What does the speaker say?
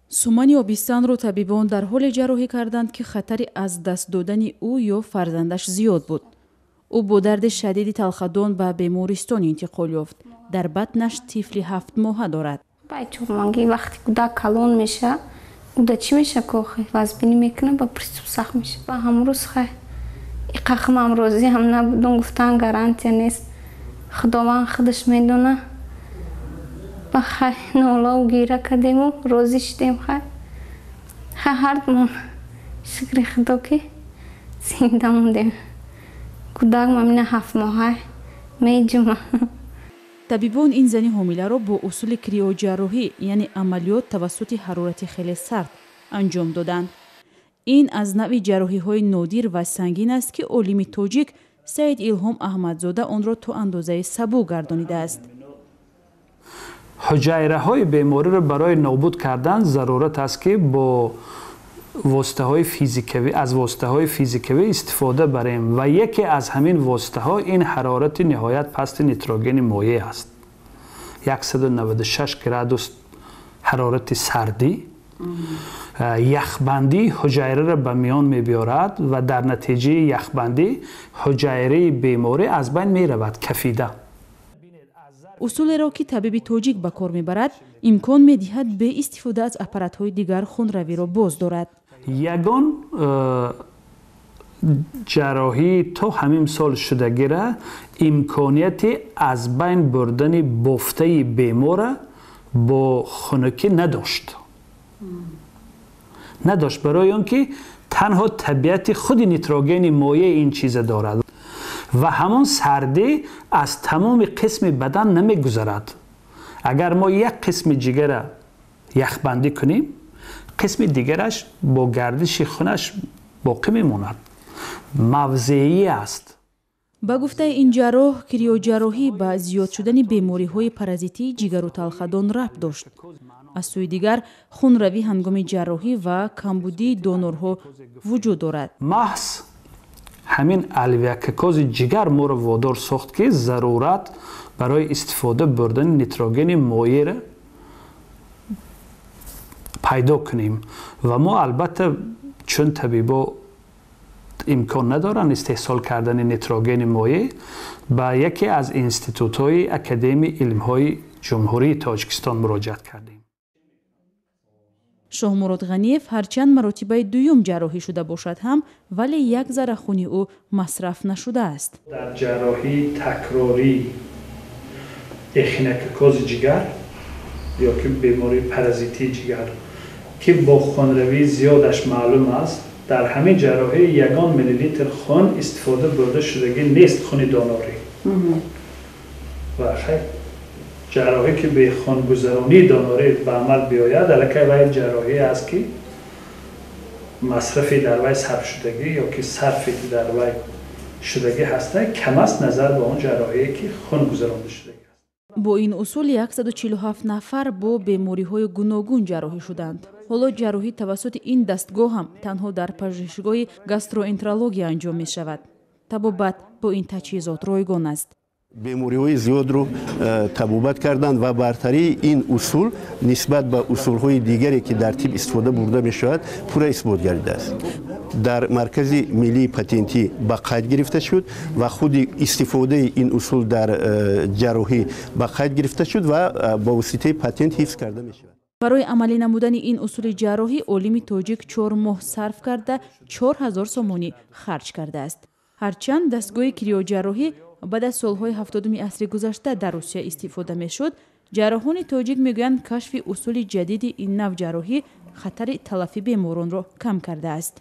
Сумани обистанро табибон дар ҳоле ҷарроҳӣ карданд, ки хатари аз даст додани ӯ ё фарзандаш зиёд буд. Ӯ бо дарди шадиди талхадон ба бемористон интиқол ёфт. Дар батнаш тифли 7-моҳа дорад. Байчуманги вақти кӯдак калон меша, уда чӣ меша, кохи вазбинӣ мекуна, ба приступ сахт меша. Ба ҳамрӯз хай иқахмам розӣ ҳам набудум, гуфтан гарантия нест, Худованд худаш медона. Ба хай нолаву гира кардему розӣ шудем. Хай хай ҳардумон шукри Худо, ки зинда мондем. Кӯдак мамина 7-моҳа меҷума. Табибон ин зани ҳомиларо бо усули криоҷарроҳӣ, яъне амалиёт тавассути ҳарорати хеле сард, анҷом доданд. Ин аз навъи ҷарроҳиҳои нодир ва сангин аст, ки олими тоҷик Саид Илҳом Аҳмадзода онро то андозаи сабук гардонидааст. Ҳуҷайраҳои бемориро барои нобуд кардан зарурат аст, ки бо воситаҳои физикавӣ, аз воситаҳои физикавӣ истифода барем, ва яке аз ҳамин воситаҳо ин ҳарорати ниҳоят пасти нитрогени моеъ аст. 196 градус ҳарорати сардӣ яхбандии ҳуҷайраро ба миён мебиёрад ва дар натиҷаи яхбандӣ ҳуҷайраи беморӣ аз байн меравад кафида. Усулеро, ки табиби тоҷик ба кор мебарад, имкон медиҳад бе истифода аз аппаратҳои дигар хунравиро боз дорад. Ягон ҷарроҳӣ то ҳамин сол шудагира имконияти аз байн бурдани бофтаи бемора бо хунукӣ надошт, барои он ки танҳо табиати худи нитрогени моеъ ин чиза дорад ва ҳамон сардӣ аз тамоми қисми бадан намегузарад. Агар мо як қисми ҷигара яхбандӣ кунем, қисми дигараш бо гардиши хунаш боқӣ мемонад, мавзеӣ аст. Ба гуфтаи ин ҷарроҳ, криоҷарроҳӣ ба зиёд шудани бемориҳои паразитии ҷигару талхадон рабт дошт. Аз сӯи дигар, хунравӣ ҳангоми ҷарроҳӣ ва камбудии донорҳо вуҷуд дорад. Маҳз ҳамин альвеококкози ҷигар моро водор сохт, ки зарурат барои истифода бурдани нитрогени моеъро пайдо кунем. Ва мо албатта, чун табибо имкон надоранд истеҳсол кардани нитрогени моеъ, ба яке аз институтҳои Академияи илмҳои Ҷумҳурии Тоҷикистон муроҷиат кардем. Шоҳмурод Ғаниев ҳарчанд маротибаи дуюм ҷарроҳӣ шуда бошад ҳам, вале як зарра хуни ӯ масраф нашудааст. Дар ҷарроҳии такрорӣ эхинококкози ҷигар ё ки бемории паразитии ҷигар, ки бо хунравии зиёдаш маълум аст, дар ҳамин ҷарроҳӣ ягон миллилитр хун истифода бурда шудагӣ нест, хуни донорӣ. Ва хай ҷарроҳӣ, ки бе хунгузаронии донорӣ ба амал биёяд, аллакай вай ҷарроҳӣ аст, ки масрафи дар вай сарф шудагӣ ё ки сарфе ки дар вай шудагӣ ҳаста, кам аст назар ба он ҷарроҳие, ки хун гузаронда шудагӣ аст. Бо ин усул 147 нафар бо бемориҳои гуногун ҷарроҳӣ шуданд. Ҳоло ҷарроҳӣ тавассути ин дастгоҳ ҳам танҳо дар пажӯҳишгоҳи гастроэнтерология анҷом мешавад. Табобат бо ин таҷҳизот ройгон аст. Бемориҳои зиёдро табобат карданд ва бартарии ин усул нисбат ба усулҳои дигаре, ки дар тиб истифода бурда мешавад, пурра исбот гардидааст. Дар Маркази миллии патентӣ ба қайд гирифта шуд ва худи истифодаи ин усул дар ҷарроҳӣ ба қайд гирифта шуд ва ба воситаи патент ҳифз карда мешавад. Барои амалӣ намудани ин усули ҷарроҳӣ олими тоҷик 4 моҳ сарф карда, 4000 сомонӣ харҷ кардааст. Ҳарчанд дастгоҳи криоҷарроҳӣ баъд аз солҳои 70-уми асри гузашта дар Русия истифода мешуд, ҷарроҳони тоҷик мегӯянд, кашфи усули ҷадиди ин нав ҷарроҳӣ хатари талафи беморонро кам кардааст.